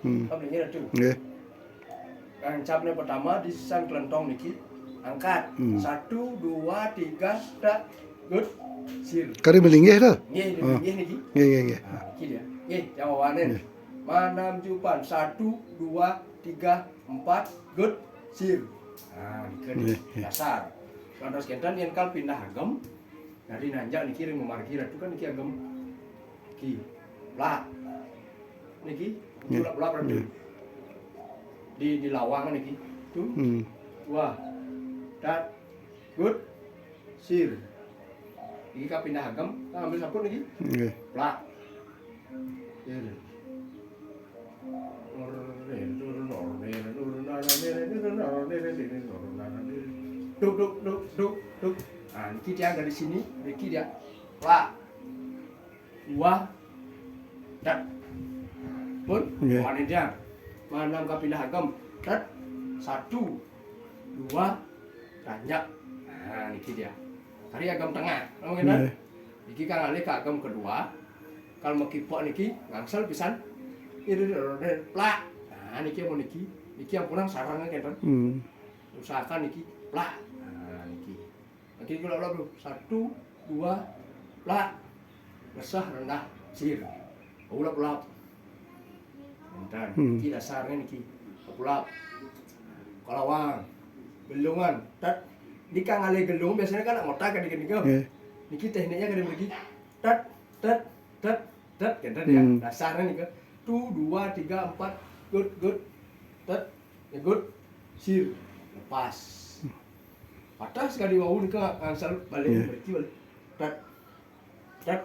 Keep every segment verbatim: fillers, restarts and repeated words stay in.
Hmm. Apa niki Ratu? Nggih. Kang cap ne pertama di sang kelentong niki angkat. Hmm. Satu, dua, tiga, tak, good, sir. Kari melinggih tu. Nggih, nggih niki. Nggih, nggih, nggih. Nah, niki dia. Nggih, yang awane. Nggih. Manam jupan satu, dua, tiga, empat, good, sir. Nah, niki nggih, nggih. Dasar. Kalau terus kenten yang kal pindah agem, dari nanjak niki ring memargi Ratu kan niki agem. Ki. Lah. Niki Nggih. Ulap-ulap Ratu. Nggih. Di di lawang niki. Tu. Hmm. Wah. Dat. Good. Sir. Niki kapindah agem, kan ambil saput niki. Nggih. Plak. Sir. Duk duk duk duk duk. Nah, niki dia dari sini, niki dia. Plak. Wah. Dat. Pun, Nggih. Wani dia. Manam kapindah agem. Dat. Satu. Dua. Tanjak. Nah, niki dia. Kari agem tengah. Kamu kenal? Nggih. Niki kang alih ke agem kedua. Kalau makipok niki ngangsel pisan. Iri plak. Nah, niki mau niki. Niki yang kurang sarang kenten. Hmm. Usahakan niki plak. Nah, niki. Niki kalau ulap dulu. Satu, dua, plak. Ngesah rendah sir. Ulap-ulap. Enten. Hmm. Niki dasarnya niki. Ulap. Kalawang. Gelungan. Tet. Niki kang alih gelung biasanya kan ngotak kan dikit-dikit. Nggih. Niki tekniknya kan begini. Tet, tet, tet, tet, gitu ya. Hmm. Dasarnya nih kan. Tu, dua, tiga, empat, good, good, tet, ya good, sir, lepas. Patah sekali wau nih kan, ngangsel balik Iya. Berarti balik. Tet, tet,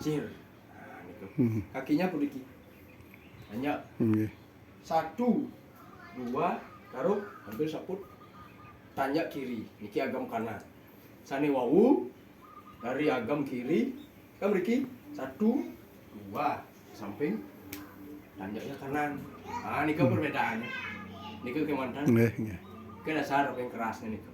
sir. Nah, gitu. Hmm. Kakinya pun dikit. Hanya Nggih. satu, dua, taruh, ambil saput, tanjak kiri, niki agem kanan. Sane wau dari agem kiri, kan mriki satu, dua, samping, tanjaknya kanan. Ah, nika perbedaannya. Nika kemantan. Nggih, nggih. Ke dasar yang kerasnya nika.